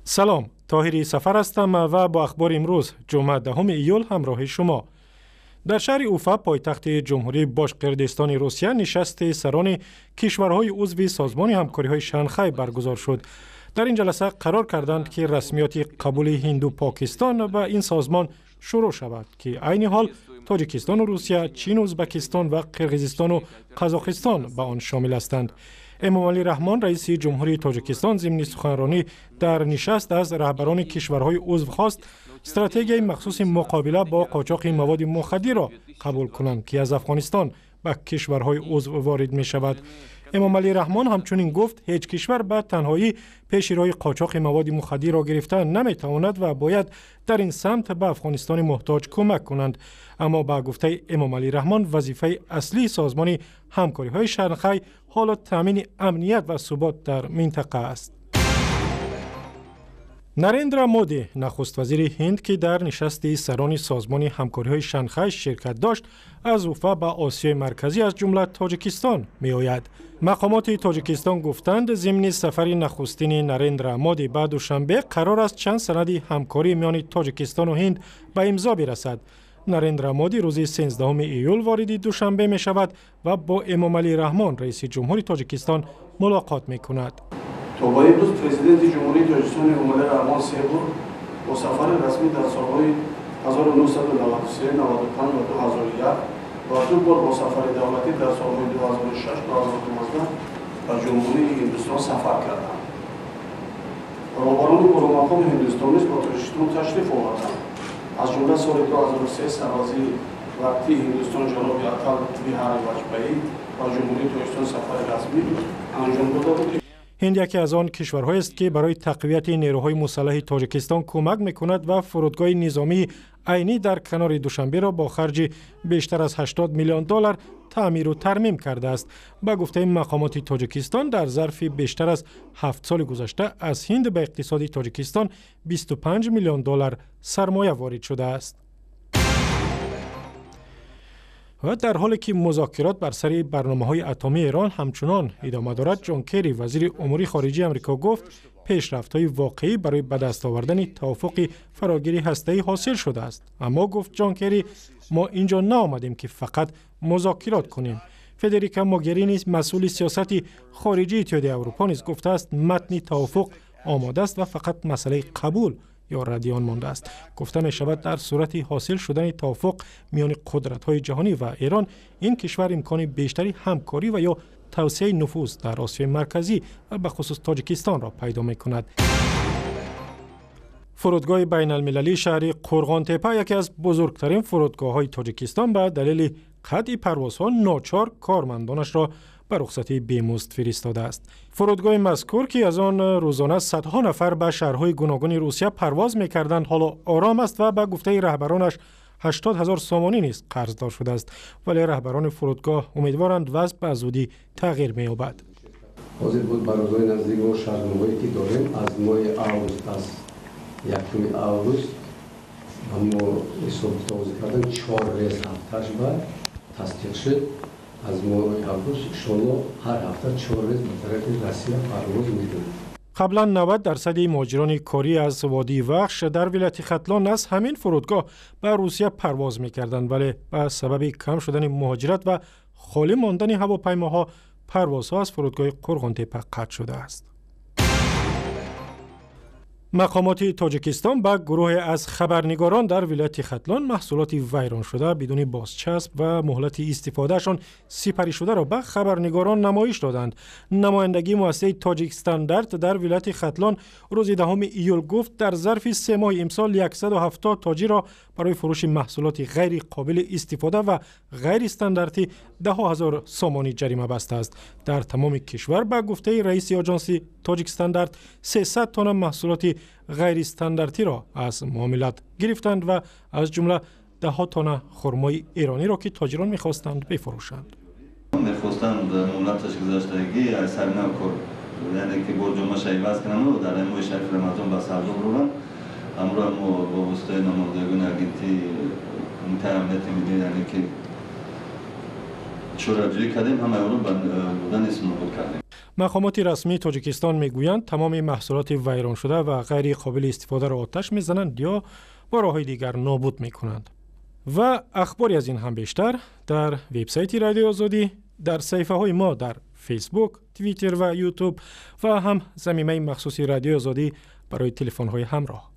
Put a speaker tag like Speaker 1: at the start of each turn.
Speaker 1: Салом, Тоҳири Сафар ҳастам ва бо ахбори имрӯз, ҷумъа, 10 июл, ҳамроҳи шумо. Дар шаҳри Уфа, пойтахти Ҷумҳурии Бошқирдистони Русия, нишасти сарони кишварҳои узви Созмони ҳамкориҳои Шанхай баргузор шуд. Дар ин ҷаласа қарор карданд, ки расмиёти қабули Ҳинду Покистон ба ин созмон шурӯъ шавад, ки айни ҳол Тоҷикистону Русия, Чину Ӯзбекистон ва Қирғизистону Қазоқистон ба он шомил ҳастанд. Эмомалӣ Раҳмон, раиси Ҷумҳурии Тоҷикистон, зимни суханронӣ дар нишаст аз раҳбарони кишварҳои узв хост, стратегияи махсуси муқобила бо қочоқи маводи мухаддирро қабул кунанд, ки аз Афғонистон ба кишварҳои узв ворид мешавад. Эмомалӣ Раҳмон ҳамчунин гуфт, ҳеҷ кишвар ба танҳоӣ пеши роҳи қочоқи маводи мухаддирро гирифта наметавонад ва бояд дар ин самт ба Афғонистони муҳтоҷ кӯмак кунанд. Аммо ба гуфтаи Эмомалӣ Раҳмон, вазифаи аслии Созмони ҳамкориҳои Шанхай ҳоло таъмини амният ва субот дар минтақа аст. Нарендра Моди, нахуствазири Ҳинд, ки дар нишасти сарони Созмони ҳамкориҳои Шанхай ширкат дошт, аз Уфа ба Осиёи Марказӣ, аз ҷумла Тоҷикистон, меояд. Мақомоти Тоҷикистон гуфтанд, зимни сафари нахустини Нарендра Моди ба Душанбе қарор аст чанд санади ҳамкорӣ миёни Тоҷикистону Ҳинд ба имзо бирасад. Нарендра Моди рӯзи 13 июл вориди Душанбе мешавад ва бо Эмомалӣ Раҳмон, раиси ҷумҳури Тоҷикистон, мулоқот мекунад.
Speaker 2: То ба имрӯз Президенти Ҷумҳурии Тоҷикистон Эмомалӣ Раҳмон се бор бо сафари расмӣ дар солҳои 1993, 95 ва 2001 ва ду бор бо сафари давлатӣ дар солҳои 2006 2012 ба Ҷумҳурии Ҳиндустон сафар карданд. Роҳбарони боломақоми Ҳиндустон низ ба Тоҷикистон ташриф оварданд. Аз ҷумла соли 2003 сарвазири вақтии Ҳиндустон ҷаноби Атал Биҳари Ваҷпаӣ ба Ҷумҳурии Тоҷикистон сафари расмӣ анҷом дода буд.
Speaker 1: Ҳинд яке аз он кишварҳоест, ки барои тақвияти нерӯҳои мусаллаҳи Тоҷикистон кӯмак мекунад ва фурудгоҳи низомии Айнӣ дар канори Душанберо бо харҷи бештар аз 80 миллион доллар таъмиру тармим кардааст. Ба гуфтаи мақомоти Тоҷикистон, дар зарфи бештар аз 7 соли гузашта аз Ҳинд ба иқтисоди Тоҷикистон 25 миллион доллар сармоя ворид шудааст. Ва дар ҳоле ки музокирот бар сари барномаҳои атомии Эрон ҳамчунон идома дорад, Ҷон Керри, вазири умури хориҷии Амрико, гуфт, пешрафтҳои воқеӣ барои ба даст овардани тавофуқи фарогири ҳастаӣ ҳосил шудааст. Аммо, гуфт Ҷон Керри, мо инҷо наомадем, ки фақат музокирот кунем. Федерика Могерини, масъули сиёсати хориҷии Иттиҳоди Аврупо, низ гуфтааст, матни тавофуқ омода аст ва фақат масъалаи қабул ё радди он мондааст. Гуфта мешавад, дар сурати ҳосил шудани тавофуқ миёни қудратҳои ҷаҳонӣ ва Эрон, ин кишвар имкони бештари ҳамкорӣ ва ё тавсеаи нуфуз дар Осиёи Марказӣ ва ба хусус Тоҷикистонро пайдо мекунад. Фурудгоҳи байналмилалии шаҳри Қурғонтепа, яке аз бузургтарин фурудгоҳҳои Тоҷикистон, ба далели қатъи парвозҳо ночор кормандонашро ба рухсатии бемузд фиристодааст. Фурудгоҳи мазкур, ки аз он рӯзона садҳо нафар ба шаҳрҳои гуногуни Русия парвоз мекарданд, ҳоло ором аст ва ба гуфтаи раҳбаронаш 80 ҳазор сомонӣ низ қарздор шудааст. Вале раҳбарони фурудгоҳ умедворанд, вазъ ба зудӣ тағйир меёбад.
Speaker 3: Ҳозир буд, ба рӯзҳои наздик мо шартномаҳое ки дорем, аз моҳи август, аз 1 август ба мо ҳисобкитобозӣ кардан, чор рейс ҳафташ ба тасдиқ шуд. Аз моҳи август, иншоалло, ҳар ҳафта чор рейс ба тарафи Россия парвоз мекунем.
Speaker 1: Қаблан 90 дарсади муҳоҷирони корӣ аз водии Вахш дар вилояти Хатлон аз ҳамин фурудгоҳ ба Русия парвоз мекарданд, вале ба сабаби кам шудани муҳоҷират ва холӣ мондани ҳавопаймоҳо парвозҳо аз фурудгоҳи Қурғонтепа қатъ шудааст. Мақомоти Тоҷикистон ба гурӯҳе аз хабарнигорон дар вилояти Хатлон маҳсулоти вайроншуда, бидуни бозчасб ва муҳлати истифодаашон сипарӣшударо ба хабарнигорон намоиш доданд. Намояндагии муассисаи Тоҷикстандарт дар вилояти Хатлон рӯзи 10 июл гуфт, дар зарфи 3 моҳи имсол 170 тоҷирро барои фурӯши маҳсулоти ғайриқобили истифода ва ғайристандартӣ даҳҳо ҳазор сомонӣ ҷарима бастааст. Дар тамоми кишвар, ба гуфтаи раиси оҷонси Тоҷикстандарт, 300 тонна маҳсулоти ғайристандартиро аз муомилат гирифтанд ва аз ҷумла даҳҳо тонна хурмои эрониро, ки тоҷирон мехостанд бифурӯшанд.
Speaker 4: Мехостанд муҳлаташ гузаштагӣ аз сари нав кор, яъне ки борҷомаша иваз кунанд, дар моҳи шарифи Рамазон ба савдо буранд. Ҳамроҳ мо бо воситаи намояндагони агентии Кумитаи амнияти миллӣ, яъне ки чораҷӯӣ кардем, ҳамаи онро ба будан нобуд кардем.
Speaker 1: Мақомоти расмии Тоҷикистон мегӯянд, тамоми маҳсулоти вайроншуда ва ғайри қобили истифодаро оташ мезананд ё бо роҳҳои дигар нобуд мекунанд. Ва ахбори аз ин ҳам бештар дар вебсайти Радиои Озодӣ, дар саҳифаҳои мо дар Фейсбук, Твиттер ва Ютуб ва ҳам замимаи махсуси Радиои Озодӣ барои телефонҳои ҳамроҳ.